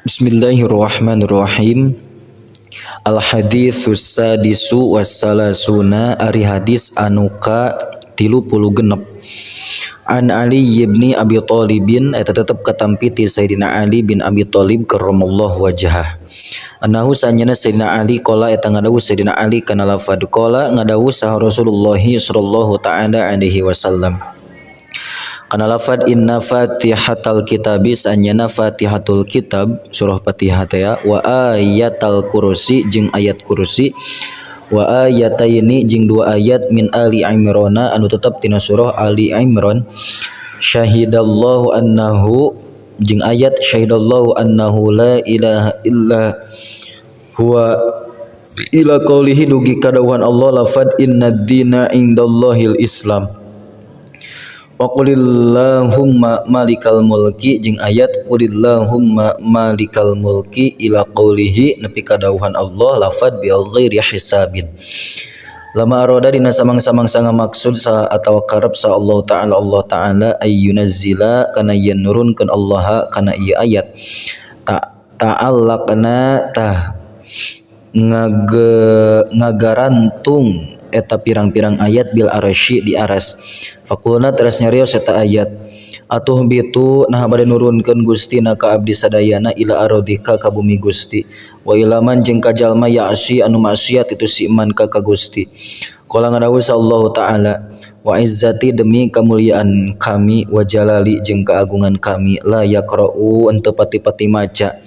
Bismillahirrahmanirrahim. Al haditsus sadisu wassalasuna, ari hadis anu ka 36. An Ali ibni Abi Thalibin, eta tetep katampi ti Sayyidina Ali bin Abi Thalib karramallahu wajhah. Annahu sanyana Sayyidina Ali qala, eta ngadawuh Sayyidina Ali kana lafad qala, ngadawuh saha Rasulullah sallallahu ta'ala alaihi wasallam. Kana lafad inna fatihatal kitabi, sanyana fatihatul kitab surah Fatihah teh, wa ayatal kursi jeung ayat kursi, wa ayataini jeung dua ayat, min Ali Imrona anu tetep tina surah Ali Imran, syahidallahu annahu jeung ayat syahidallahu annahu la ilaha illa huwa ila qaulihi dugi kadawuhan Allah lafad innad dina indallahil Islam. Wa qulillahumma malikal mulki jeung ayat qulillahumma malikal mulki ila qaulihi nepi ka dawuhan Allah lafad bi ghairi hisabin. Lama aroda dina samang-samang sanga maksud sa atawa karep sa Allah Ta'ala, Allah Ta'ala ayyunazzila kana yen nurunkeun Allah kana ieu ayat ta ta'allaqna tah ngagarantung eta pirang-pirang ayat bil arasy di aras. Faqulna teras nyarios eta ayat, atuh bitu nah bade nurunkeun Gusti na ka abdi sadayana ila aradika ka bumi Gusti, wa ilaman jeung ka jalma ya'si anu maksiat itu si iman ka Gusti. Qala ngadawuh Allah Ta'ala, wa izzati demi kemuliaan kami, wa jalali jeung keagungan kami, la yaqra'u henteu pati-pati maca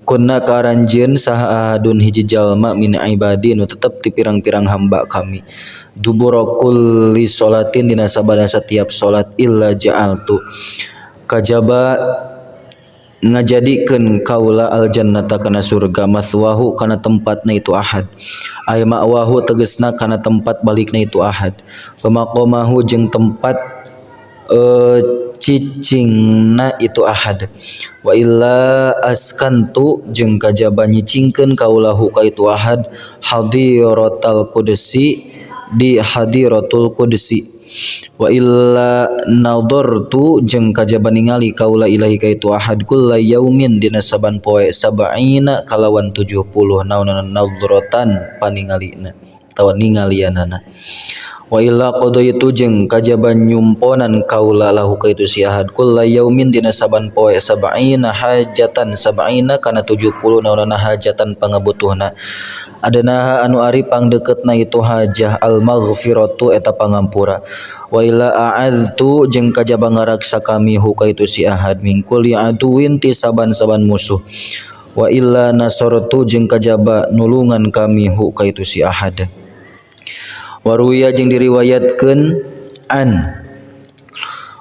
kunna ka aranjeun saha ahadun hiji jalma min ibadi nu tetep ti pirang-pirang hamba kami dubura kulli sholatin dina sabada setiap salat illa ja'altu kajaba ngajadikeun kaula aljannata kana surga mathwahu kana tempatna itu ahad, ay ma'wahu tegesna kana tempat balikna itu ahad, wa maqamahu jeung tempat cicingna itu ahad, wa illa askantu jeung kajaba nyicingkeun kaulahu ka itu ahad hadiratal qudsi di hadiratul qudsi, wa illa nadartu jeung kajaba ningali kaula ilahi ka itu ahad kulla yaumin dina saban poe sab'ina kalawan 70 naonana nadratan paningalina atawa ningalianana, wa illa qadaitu jeung kajaba nyumponan kaula lahu ka itu si ahad kulla yaumin dina saban poe sab'ina hajatan sab'ina kana 70 naonana hajatan pangabutuhna adanaha anu ari pangdeukeutna itu hajah al maghfiratu eta pangampura, wa illa a'adztu jeung kajaba ngaraksa kami hu ka itu si ahad min kulli aduwin ti saban-saban musuh, wa illa nasartu jeung kajaba nulungan kami hu ka itu si ahad. Waruya jeung diriwayatkeun an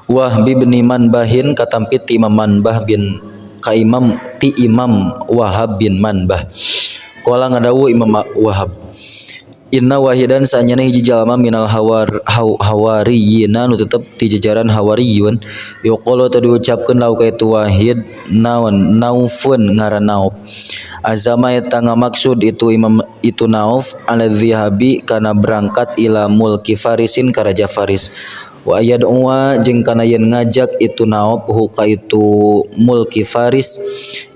Wahb bin Manbahin katampi ti Imam Manbah bin ka Imam ti Imam Wahab bin Manbah. Qala ngadawuh Imam Wahab, inna wahidan sanyana hiji jalma minal hawariyina nu tetep ti jajaran hawariyun yuqalu teu diucapkeun lau ka itu wahid naon naufun ngaran Nauf. Azama eta ngamaksud itu Imam itu Nauf ala zihabi kana berangkat ila mulki Farisin ka raja Faris, wa yad'uwa jeung kana yen ngajak itu Nauf hu ka itu mulki Faris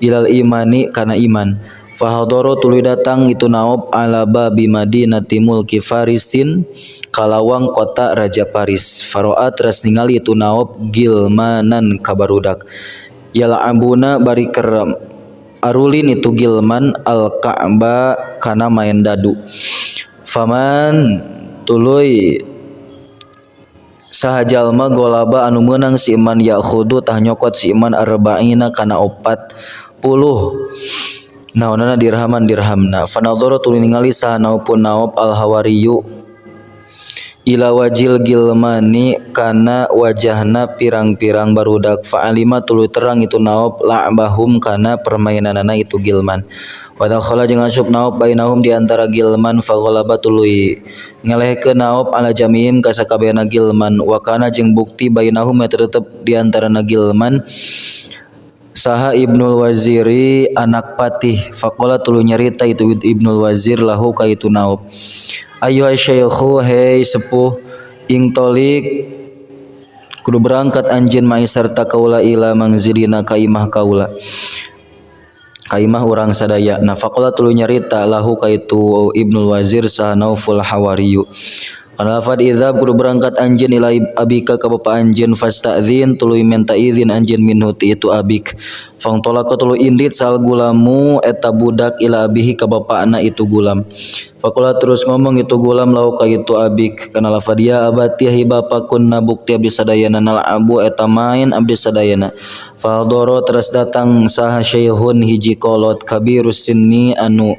ilal imani kana iman. Fahadoro tuluy datang itu Nauf ala babi madinati mulki Farisin kalawang kota raja Paris. Faro'a teras ningali itu Nauf gilmanan kabarudak yal'abuna bari keur arulin itu gilman al-Ka'ba kana main dadu. Faman tuluy saha jalma golaba anu meunang si iman ya'khudu tah nyokot si iman arba'ina kana 40 naonana dirhaman dirhamna. Fanadhara tuluy ningali saha naupun Nauf al-Hawariyu ila wajil gilmani kana wajahna pirang-pirang barudak. Fa'alima tuluy terang itu Nauf la'bahum kana permainanana itu gilman. Wa dakhala jeung asup Nauf bainahum di antara gilman faghalaba tuluy ngelehkeun Nauf ala jami'im ka sakabehna gilman, wa kana jeung bukti bainahum eta tetep di antarana gilman saha Ibnul Waziri anak patih. Faqala tuluy nyarita itu Ibnul Wazir lahu ka itu Nauf, ayyuha syaikhu hey sepuh, ing tolik Kudu berangkat anjeun mai sarta kaula ila mangzilina ka imah kaula, ka imah urang sadaya. Nah, faqala tuluy nyarita lahu ka itu Ibnul Wazir saha Naufal Hawariyu kana lafad idzab kudu berangkat anjeun ila abika ka bapa anjeun, fasta'dzin tuluy minta izin anjeun minhu ti itu abik. Fangtolaqa tuluy indit sal gulamu eta budak ila abihi ka bapana itu gulam. Faqala terus ngomong itu gulam lau ka itu abik kana lafad ya abati hi bapa, kunna bukti abdi sadayana nal'abu eta main abdi sadayana. Fadoro terus datang saha syaikhun hiji kolot kabirus sinni anu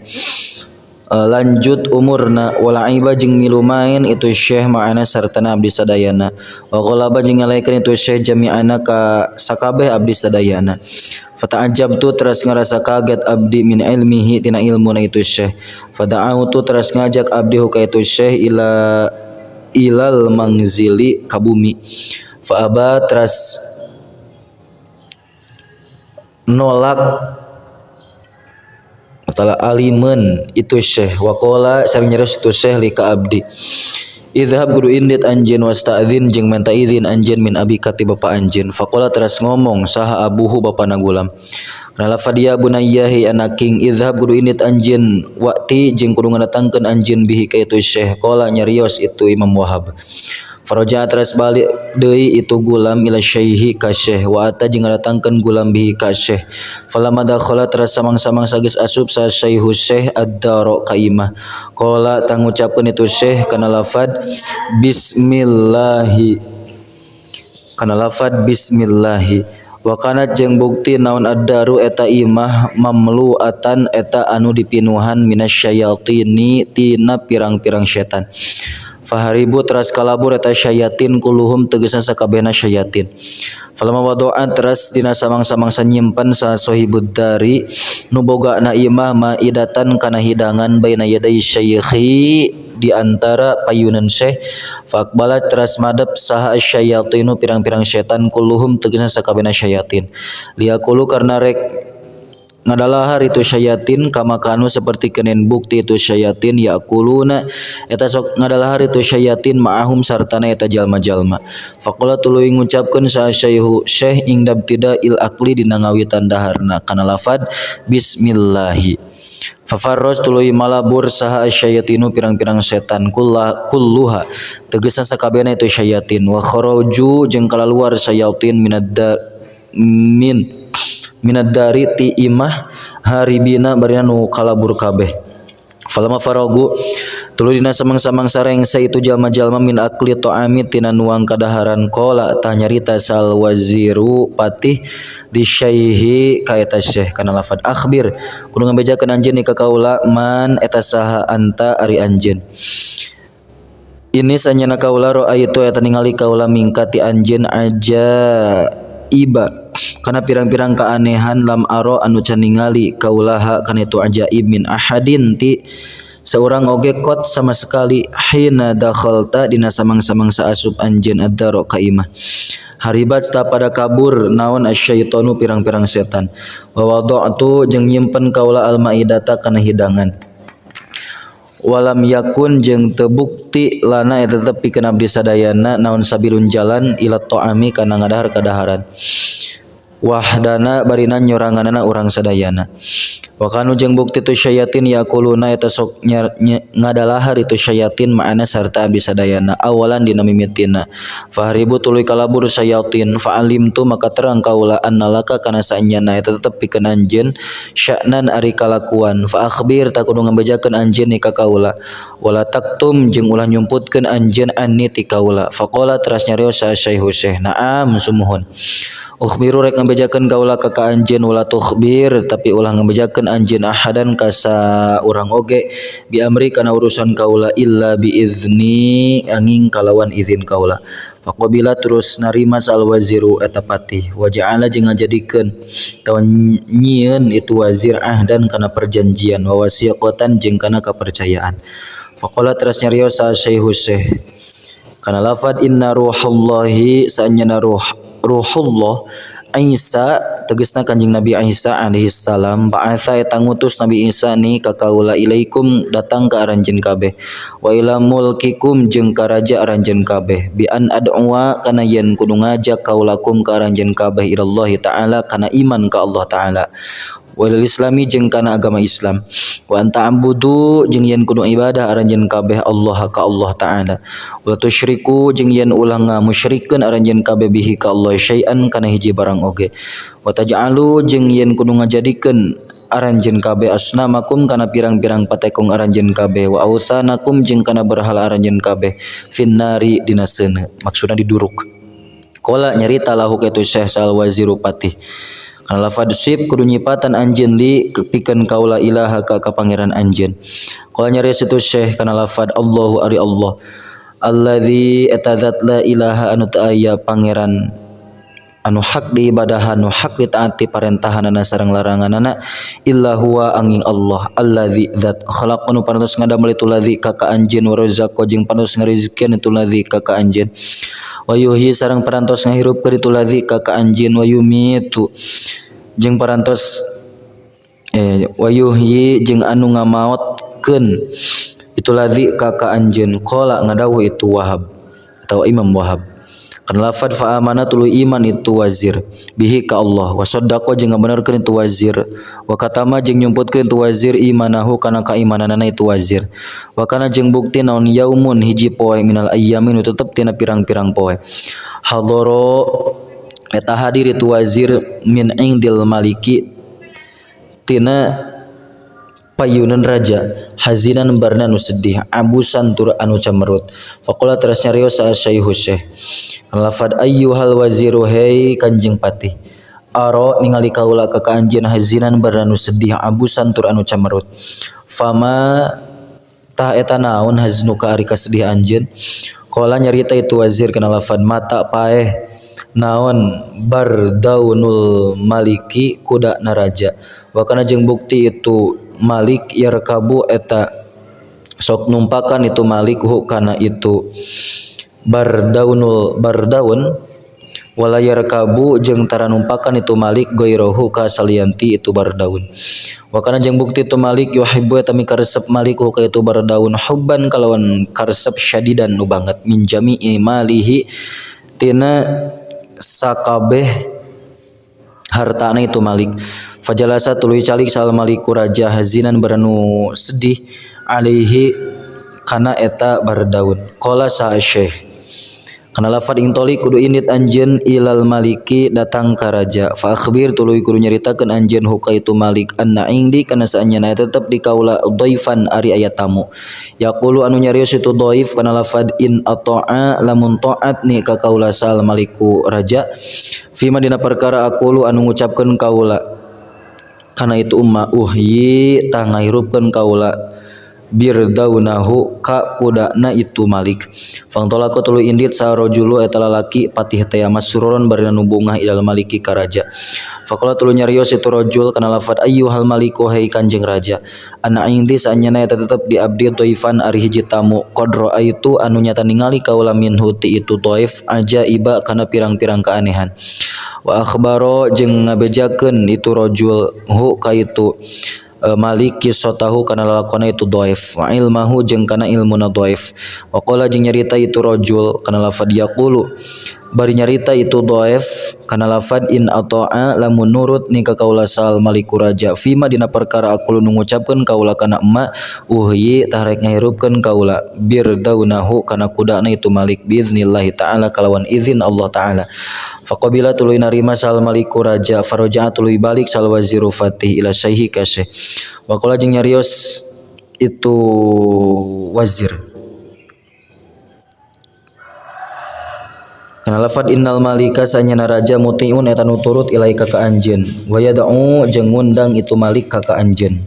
lanjut umurna, wala aiba jeung milu main itu syekh ma'ana sartana abdi sadayana, wa ghalaba jeung ngalaikeun itu syekh jami'ana ka sakabeh abdi sadayana. Fata'ajab tu teras ngarasa kaget abdi min ilmihi tina ilmuna itu syekh. Fada'au tu teras ngajak abdi ka itu syekh ila ilal mangzili ka bumi. Fa aba teras nolak atala alimen itu syekh, waqala sareng nyarios itu syekh li ka abdi, idhab kudu indit anjeun wasta'dzin jeung minta izin anjeun min abika ti bapa anjeun. Faqala teras ngomong saha abuhu bapana gulam kana lafad ya bunayya hi anaking, idhab kudu indit anjeun waqti jeung kudu ngadatangkeun anjeun bihi ka itu syekh. Qala nyarios itu Imam Wahab. Faraja teras balik deui itu gulam ila syaihi ka syekh, wa ata jeung ngadatangkeun gulam bihi ka syekh. Falamma dakhala teras samang-samang sageus asup sa syaihu syekh ad-dara ka imah. Qala tangucapkeun itu syekh kana lafad bismillahi, kana lafad bismillahi. Wa kanat jeung bukti naon ad-daru eta imah mamluatan eta anu dipinuhan minasyayatini tina pirang-pirang setan. Faharibu teras kalabur eta syayatin kuluhum tegasna sakabehna syayatin. Falamma wado'a teras dina samang-samangsa nyimpen sa sahibud dari nu bogana imah maidatan kana hidangan baina yaday syaikhi di antara payunan syekh. Faqbala teras madep saha syayatinu pirang-pirang setan kuluhum tegasna sakabehna syayatin. Liakulu karena rek ngadalahar itu syayatin kama kanu seperti kenen bukti itu syayatin yakuluna eta sok ngadalahar itu syayatin ma'ahum sartana eta jalma-jalma. Faqala tuluy ngucapkeun sa syaihu syekh ing dabtida il akli dina ngawitan daharna kana lafad bismillahi. Fafarroj tuluy malabur saha syayatinu pirang-pirang setan kulluha tegasna sakabehna itu syayatin, wa kharaju jeung kalaluar syayatin minad dari ti imah haribina barina nu kalabur kabeh. Falamma faragu tuluy dina samang-samang sarengse itu jalma-jalma min akli ta'ami tina nuang kadaharan. Qala tah nyarita sal waziru patih li syaihi ka eta syekh kana lafad akhbir kudu ngabejakeun anjeun ka kaula man eta saha anta ari anjeun. Ini sanyana kaula raaitu eta ningali kaula mingka ti anjeun aja iba kana pirang-pirang keanehan lam aro anu can ningali kaulaha kana itu ajaib min ahadin ti seorang oge kot sama sekali hina dakhalta dina samang-samang saasup anjeun ad-daro ka imah. Haribat ta pada kabur naon asyaitonu pirang-pirang setan. Wa wada'tu jeung nyimpen kaula al-maidata kana hidangan. Walam yakun jeung teu bukti lana eta tetep pikeun abdi sadayana naon sabilun jalan ila ta'ami kana ngadahar kadaharan. Wahdana barina nyoranganana urang sadayana. Wa kanu jeung bukti tu syayatin yakuluna eta sok ngadalahar itu syayatin ma'ana sarta abdi sadayana awalan dina mimitina. Fahribu tuluy kalabur syayatin fa'alimtu maka terang kaula annalaka kana saenyana eta tetep pikeun anjeun sya'nan ari kalakuan. Fa akhbir ta kudu ngabejakeun anjeun ka kaula wala taktum jeung ulah nyumputkeun anjeun anni ti kaula. Faqala teras nyarios sa syaihu syekh na'am sumuhun. Ukhbiru rek ngabejakeun kaula ka ka anjeun wala tukhbir tapi ulah ngabejakeun anjeun ahadan ka saurang oge bi amri kana urusan kaula illa bi izni angin kalawan izin kaula. Faqabila terus narima sal waziru eta patih wa ja'ala jeung ngajadikeun atawa nyieun itu wazir ahdan kana perjanjian wa wasiqatan jeung kana kepercayaan. Faqala teras nyarios sa syaihu syekh kana lafad inna ruhallahi saanyana ruhullah Isa tegasna Kanjeng Nabi Isa alaihi salam ba'atha eta ngutus Nabi Isa ni ka kaula ilaikum datang ka aranjeun kabeh wa ila mulkikum jeung ka raja aranjeun kabeh bi an ad'uwa kana yen kudu ngajak kaulakum ka aranjeun kabeh ilallahi ta'ala kana iman ka Allah ta'ala wa ilal islami jeung kana agama Islam wa anta ambudu jeung yen kudu ibadah aranjeun kabeh Allah ka Allah ta'ala wa tusyriku jeung yen ulah ngamusyrikeun aranjeun kabeh bihi ka Allah syai'an kana hiji barang oge wa taj'alu jeung yen kudu ngajadikeun aranjeun kabeh asnamakum kana pirang-pirang patekong aranjeun kabeh wa autsanakum jeung kana berhala aranjeun kabeh finnari dina seuneu maksudna diduruk. Qala nyarita lahu ka itu Syekh Sal Waziru Patih kana lafad sib kudu nyipatan anjeun li pikeun kaula ilaha ka pangeran anjeun. Qala nyarios itu Syekh kana lafad Allahu ari Allah allazi eta zat la ilaha anu teu aya pangeran anu hak diibadahan anu hak ditaati parentahanana sareng laranganana illa huwa angin Allah allazi zat khalaq anu parantos ngadamel itu ladzi ka ka anjeun wa razzaqa jeung parantos ngarizkian itu ladzi ka ka anjeun wa yuhyi sareng parantos ngahirupkeun itu ladzi ka ka anjeun wa yumitu jeung parantos wa yuhyi jeung anu ngamaotkeun itu ladzi ka ka anjeun. Qala ngadawuh itu Wahab atau Imam Wahab kana lafad fa amana tuluy iman itu wazir bihi ka Allah wa saddaqa jeung ngabenerkeun itu wazir wa katama jeung nyumputkeun itu wazir imanahu kana kaimananana itu wazir wa kana jeung bukti naon yaumun hiji poe minal ayyamin tetep tina pirang-pirang poe hadara eta hadir itu wazir min indil maliki tina payunan raja hazinan barna nu sedih abusan tur anu camerut. Faqala teras nyarios sa Syekh Syekh kana lafad ayyuhal waziru hey kanjeng patih aro ningali kaula ka anjeun hazinan barna nu sedih abusan tur anu camerut fama tah eta naon haznuka ari kasedih anjeun. Qala nyarita itu wazir kana lafad mata paeh naon bardaunul maliki kuda naraja wa kana jeung bukti itu malik yarkabu eta sok numpakan itu malik hu kana itu bardaunul bardaun wala yarkabu jeung tara numpakan itu malik goirohu ka salianti itu bardaun wa kana jeung bukti itu malik yuhibbu eta mikaresep malik hu ka itu bardaun hubban kalawan karesep syadidan nu banget min jami'i malihi tina sakabeh hartana itu malik. Fajalasa tuluy calik sal maliku raja hazinan baranu sedih alaihi kana eta bardaun. Qala sa Syekh kana lafad intoli kudu indit anjeun ilal maliki datang ka raja fa akhbir tuluy kudu nyaritakeun anjeun huka itu malik anna indi kana saanyana tetep di kaula dhaifan ari aya tamu yaqulu anu nyarios itu dhaif kana lafad in ata'a lamun taat ni ka kaula sal maliku raja fima dina perkara aqulu anu ngucapkeun kaula kana itu umma uhyi tah ngahirupkeun kaula birdaunahu ka kudana itu malik. Fangtolaku tuluy indit sarojulu eta lalaki patih teh masruron barina nu bungah ilal maliki ka raja. Faqala tuluy nyarios itu rajul kana lafad ayyuhal maliku hey kanjeng raja ana indi saanyana eta tetep di abdi dhaifan ari hiji tamu qad raaitu anu nyata ningali kaula minhu ti itu dhaif ajaiba kana pirang-pirang keanehan wa akhbaro jeung ngabejakeun itu rajul hu ka itu malik kisatahu kana lalakona itu dhaif wa ilmahu jeung kana ilmuna dhaif wa qala jeung nyarita itu rajul kana lafad yaqulu bari nyarita itu dhaif kana lafad in ata'a lamun nurut ni ka kaula sal maliku raja fima dina perkara aku nu ngucapkeun kaula kana emma uhyi tahrek ngahirupkeun kaula birdaunahu kana kudana itu malik biiznillahi ta'ala kalawan izin Allah ta'ala. Faqabila tuluy narima sal maliku raja faraja'a tuluy balik sal waziru fatih ila syaihi ka syekh wa qala jeung nyarios itu wazir kana lafad innal malika sanyana raja mutiun eta nu turut ilaika ka anjeun wa yad'u jeung ngundang itu malik ka ka anjeun.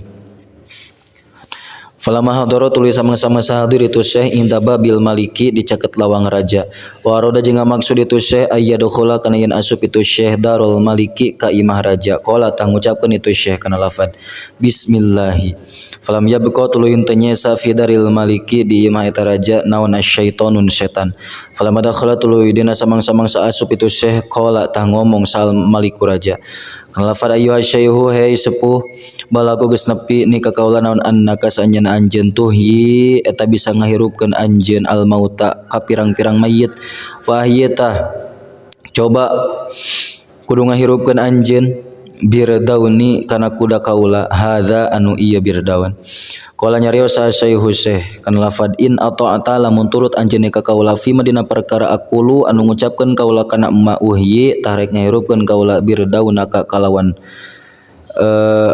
Falama hadara tuluy samang-sama hadir itu Syekh inda babil maliki di caket lawang raja. Wa arada jeung ngamaksud itu Syekh ayyadkhula kana yen asup itu Syekh darul maliki ka imah raja. Qala tah ngucapkeun itu Syekh kana lafad bismillahi. Falam yabqa tuluy teu nyesa fi daril maliki di imah eta raja naon asyaitonun setan. Falamma dakhala tuluy dina samang-samang asup itu Syekh qala tah ngomong sal maliku raja. Kana lafad ayyuha syaihu hey sepuh balago geus nepi ni ka kaula naon annaka saanjeunna anjeun tuhyi eta bisa ngahirupkeun anjeun al mauta ka pirang-pirang mayit fa ahyita coba kudu ngahirupkeun anjeun birdauni kana kuda kaula hadza anu ieu birdaun. Qala nyarios syaihu syekh kana lafad in ata'ata lamun turut anjeun ka kaula fi madina perkara aqulu anu ngucapkeun kaula kana ma uhyi tahrek ngahirupkeun kaula birdaunaka kalawan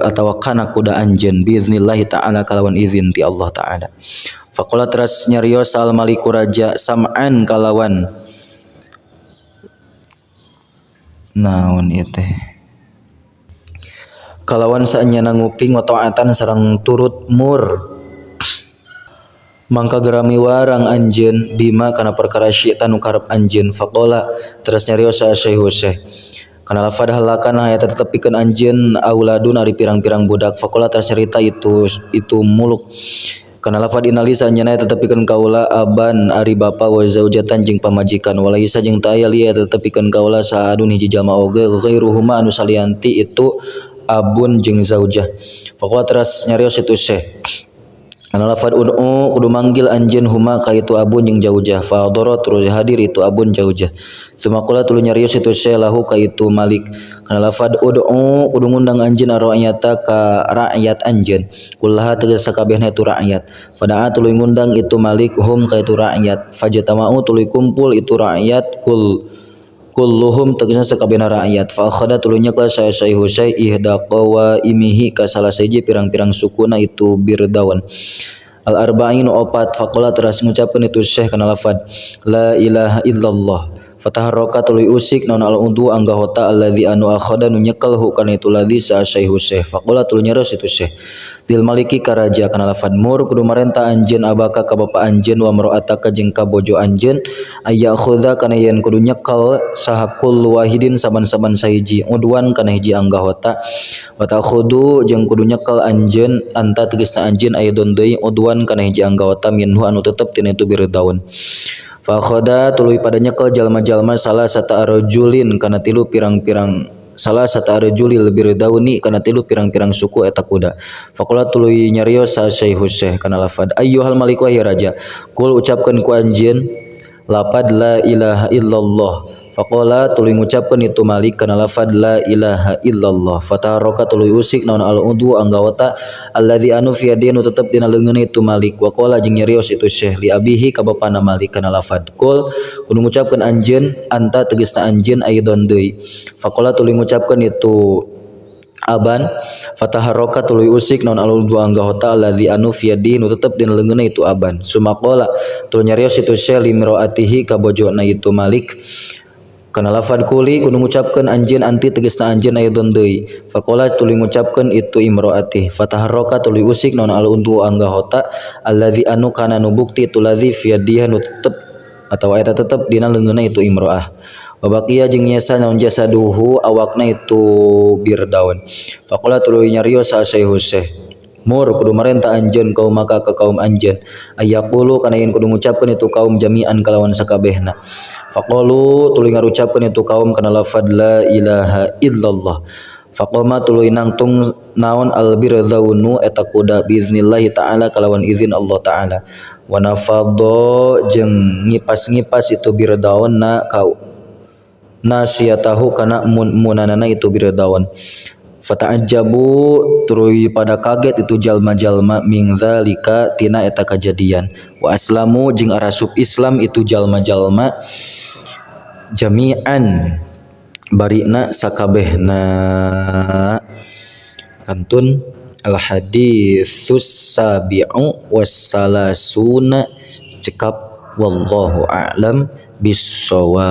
atawa kana kuda anjeun biiznillahi ta'ala kalawan izin ti Allah ta'ala. Faqala teras nyarios al maliku raja sam'an kalawan naon ieu teh kalawan saenyana nguping wa ta'atan sareng turut mur mangka gerami warang anjeun bima kana perkara syi'ta nu karep anjeun. Faqala teras nyarios syaihu syekh kana lafad halakana eta tetepikeun anjeun auladun ari pirang-pirang budak. Faqala teras nyarita itu muluk kana lafad inalisa anjeunna tetepikeun kaula aban ari bapa wa zaujatan jeung pamajikan walaisa jeung teu aya lieu tetepikeun kaula saadun hiji jalma oge ghairuhuma anu salianti itu abun jeung zaujah. Faqala teras nyarios itu syekh kana lafad ud'u kudu manggil anjeun huma ka itu abun jeung zaujah. Fa hadara terus hadir itu abun zaujah. Sumaqala tuluy nyarios itu syekh lahu ka itu malik kana lafad ud'u kudu ngundang anjeun arwa'yata ka rakyat anjeun kullaha tegas sakabehna itu rakyat. Fada'a tuluy ngundang itu malik hum ka itu rakyat. Fajtama'u tuluy kumpul itu rakyat kulluhum tegasna sakabehna rakyat. Fa akhadha tuluy nyekel syaihu syai ihda qawaimihi ka salah sahiji pirang-pirang sukuna itu birdawan al arba'in opat. Faqala teras ngucapkeun itu syekh kana lafad la ilaha illallah. Fataharraka tuluy usik naon al udu anggahota alladzi anu akhadha nu nyekel hu kana itu ladzi sa syaihu syekh. Faqala tuluy nyeros itu syekh lil maliki ka raja kana lafad mur kudu marenta anjeun abaka ka bapa anjeun wa mar'ataka jeung ka bojo anjeun ayyakhudha kana yen kudu nyekel saha kullu wahidin saban-saban sahiji udwan kana hiji anggahota wa ta'khudu jeung kudu nyekel anjeun anta tegasna anjeun aidon deui udwan kana hiji anggahota minhu anu tetep tina itu birdaun. Fa akhadha tuluy pada nyekel jalma-jalma salah sata arjulin kana tilu pirang-pirang salah sata arjulil birdauni kana tilu pirang-pirang suku eta kuda. Faqala tuluy nyarios sa syaihu syekh kana lafad ayyuhal maliku ya raja kul ucapkeun ku anjeun lapad la ilaha illallah. Faqala tuluy ngucapkeun itu malik kana lafad la ilaha illallah. Fataharraka tuluy usik naon al udu anggawata alladzi anu fi yadihi nu tetep dina leungeun itu malik. Wa qala jeung nyarios itu syekh li abihi ka bapana malik kana lafad kul kudu ngucapkeun anjeun anta tegasna anjeun aidon deui. Faqala tuluy ngucapkeun itu aban. Fataharraka tuluy usik naon al udu anggahota alladzi anu fi yadihi nu tetep dina leungeunna itu aban. Sumaqala tuluy nyarios itu syekh li mir'atihi ka bojona itu malik kana lafad kuli kudu ngucapkeun anjeun anti tegasna anjeun aidon deui. Faqala tuluy ngucapkeun itu imro'ati. Fataharraka tuluy usik naon al untu anggahota alladzi anu kana nu bukti itu ladzi fi yadiha nu tetep atawa eta tetep dina leungeunna itu imro'ah. Wa baqiya jeung nyesa naon jasaduhu awakna itu birdaun. Faqala tuluy nyarios sa syaihu syekh mur kudu marenta anjeun kaum maka ka kaum anjeun ayaqulu kana yen kudu ngucapkeun itu kaum jami'an kalawan sakabehna. Faqalu tuluy ngarucapkeun itu kaum kana lafad la ilaha illallah. Faqama tuluy nangtung naon al birdaunu eta kuda biiznillahi ta'ala kalawan izin Allah ta'ala. Wa nafadha jeung ngipas-ngipas itu birdaun na kau nasiyatahu kana munanana itu birdaun. Fata'ajjabu tuluy pada kaget itu jalma-jalma min dzalika tina eta kajadian. Wa aslamu jeung arasup Islam itu jalma-jalma jami'an barina sakabehna. Kantun al haditsus sabi'u wassalasuna cekap wallahu a'lam bissawab.